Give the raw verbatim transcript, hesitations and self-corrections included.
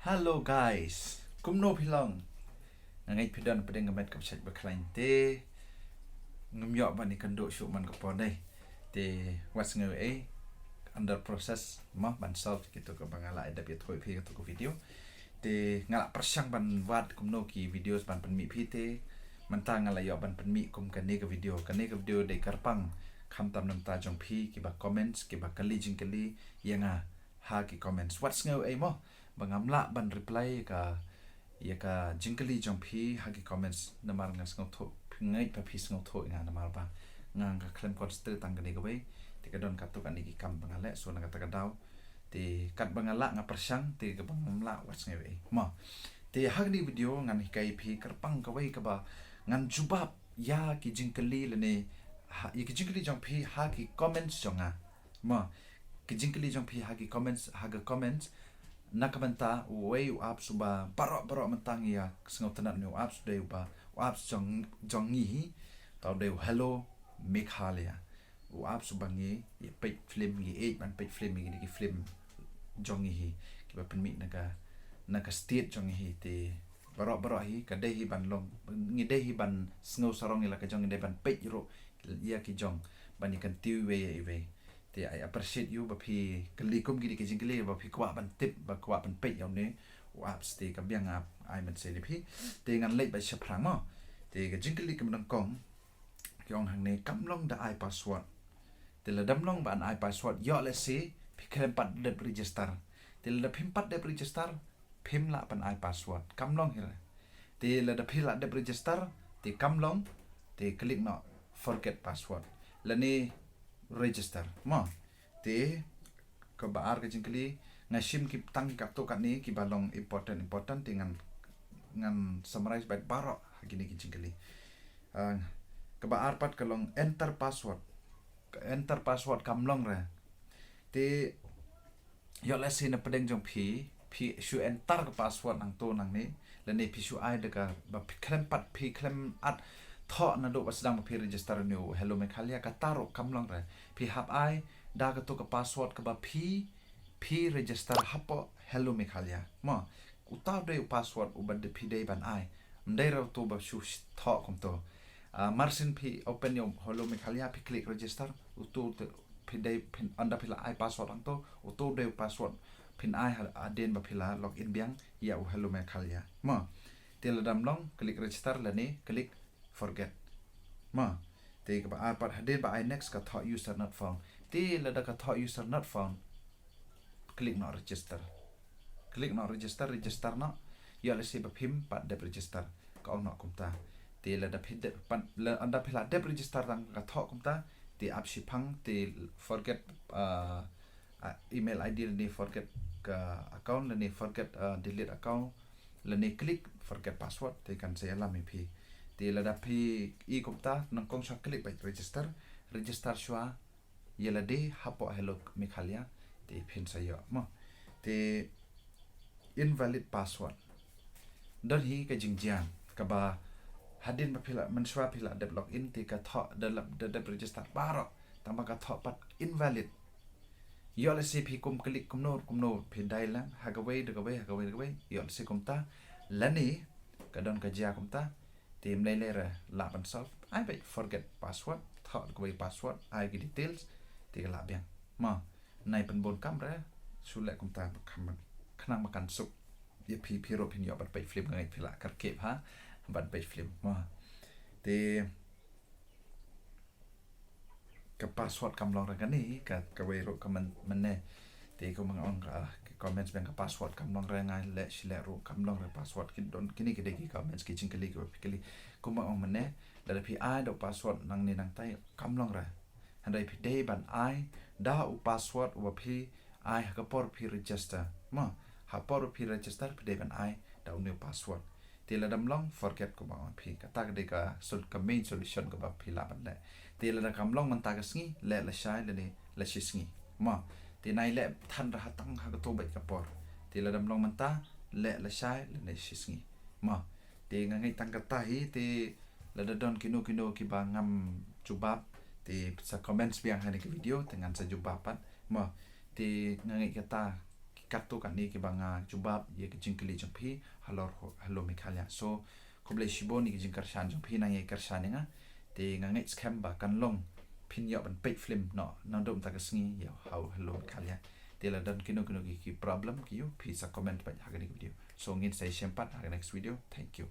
Hello guys, kumno phi long? Nga ngeit phi don pdeng ka met ka pyrshah ba khlaiñ te ngam ïoh ban ïakynduh shuh man ka por dei. Te wat sngew ei, under process mo ban solve kito kaba nga la dep ïathuh phi kito ka video. Te nga la pyrshang ban wad kumno ki videos ban pynmih phi te mynta nga la ïoh ban pynmih kum kane ka video. Kane ka video dei kyrpang khamtam namar jong phi kiba comments, kiba kylli jingkylli ïa nga ha ki comments. Wat sngew ei mo ba ngam lah ban reply ka ïa ka jingkylli jong phi ha ki comments namar nga sngewthuh, phi ngeit ba phi sngewthuh ïa nga namar ba nga nga khlem concentrate tang kane kawei. Te ka don katto katne ki kam ba nga leh, so na kata ka daw te katba nga lah nga pyrshang, te kaba ngam lah wat sngew ei mo. Te ha kane video ngan hikai phi kyrpang kawei kaba ngan jubab ïa ki jingkylli lane ha, ïa ki jingkylli jong phi ha ki comments jong nga. Mo, ki jingkylli jong phi ha ki comments, ha ka comments, na ka bynta uwei u apps uba baroh baroh mynta ngi ïa sngewtynnat ne u apps u dei uba, u apps jong, jong ngi hi, uta u dei u Hello Meghalaya. U apps uba ngi ïa peit film, ngi ïeit ban peit film, ngi ki film jong ngi hi kiba pynmih na ka, na ka state jong ngi hi. Te baroh baroh hi ka dei hi ban long, ngi dei hi ban sngew sarong ïa la ka jong, ngi dei ban peit ruh ïa ki jong ban ïa kyntiew iwei ïa iwei. Te I appreciate ïa u ba phi kylli kum kine ki jingkylli ba phi kwah ban tip, ba kwah ban peit ïa une u apps. Te ka biang app ai mynsiem ïa phi. Te ngan leit bad shaphrang mo. Te ka jingkylli kaba nyngkong ki ong hangne kam long da ai password. Te lada ym long ba an ai password, ïoh lehse phi khlem pat dep register. Te lada phim pat dep register phim lah ban ai password, kam long hi re. Te lada phi la dep register te kam long, te click noh forget password lane register mo. Te kaba ar ka jingkylli, nga shim ki tang katto katne kiba long important important, te ngan, ngan summarize bad baroh ha kine ki jingkylli. Ah, kaba ar pat ka long enter password. Ka enter password kam long re. Te ïoh lehse na pdeng jong phi, phi shu enter ka password nangto nangne, lane phi shu ai da kaba phi khlem pat, phi khlem at thoh naduh ba sdang ba phi register renew Hello Meghalaya, kata ruh kam long re. Phi hap ai da kato ka password kaba phi, phi register hapoh Hello Meghalaya mo. Uta u dei u password uba phi dei ban ai. Ym dei re uto ba shu thoh kumto. Ah, mar shen phi open ïa u Hello Meghalaya, phi click register, uto te phi dei phin, ynda phi la ai password hangto, uto u dei u password phin ai ha, hadien ba phi la log in biang ïa u Hello Meghalaya mo. Te lada ym long, click register lane click forget mo. Te kaba ar pat, hadien ba ai next ka thoh user not found. Te lada ka thoh user not found, click noh register. Click noh register, register noh. Ïoh lehse ba phim pat dep register, ka ong noh kumta. Te lada phi dep pat, la, ynda phi la dep register tang ka thoh kumta, te ap shiphang, te forget, ah, ah, email I D lane forget ka account lane forget, ah, delete account lane click forget password, te kan sa ïalam ïa phi. Te lada phi i kumta, nyngkong shuwa click bad register, register shuwa ïa lade hapoh Hello Meghalaya, te phin sa ïoh mo. Te invalid password. Don hi ka jingjia kaba hadien ba phi la, mynshuwa phi la dep log in te ka thoh da la, da dep register baroh, tang ba ka thoh pat invalid. Ïoh lehse phi kum click kumno kumno, phi dial lang ha kawei da kawei, ha kawei da kawei, ïoh lehse kumta. Lane ka don ka jia kumta, te ym lei lei re lah ban solve. Ai beit forget password, thoh kawei password, ai ki details, te ka lah biang mo. Nai pynbun kam re, shu leh kumta, khnang ba kan suk ïa phi, phi ruh phin ïoh ban peit film, nga ngeit phi lah kyrkieh ha ban peit film mo. Te ka password kam long re kane, ka, kawei ruh ka myn-, mynne. Te kumba nga ong ka, ka comments biang ka password kam long re, nga leh shi leh ruh kam long re password, ki don kine ki dei ki comments, ki jingkylli kiba phi kylli. Kumba nga ong mynne, lada phi ai da u password nangne nangtai kam long re. Hynrei phi dei ban ai da u password uba phi ai ha ka por phi register mo. Ha por phi register phi dei ban ai da une u password. Te lada ym long, forget, kumba nga ong phi. Kata ka dei ka sol-, ka main solution kaba phi lah ban leh. Te lada kam long mynta ka sngi, leh lashai lane lashisngi mo. Te nai leh than re ha tang ha kato beit ka por. Te lada ym long mynta, leh lashai lane shisngi mo. Te nga ngeit tang kata hi, te lada don kino kino kiba ngam jubab, te sa comments biang ha kane ka video, te ngan sa jubab pat mo. Te nga ngeit kata ki Katto katne kiba nga jubab ïa ki jingkylli jong phi halor Hello Meghalaya. So khublei shibun ïa ki jingkyrshan jong phi, nang ïa kyrshan ïa nga. Te nga ngeit skhem ba kan long phin ïoh ban peit film noh naduh mynta ka sngi ïa ha u Hello Meghalaya. Te lada don kino kino ki, ki problem ki ïoh, phi sa comment pat ha kane ka video. So ngin sa ïashem pat ha ka next video. Thank you.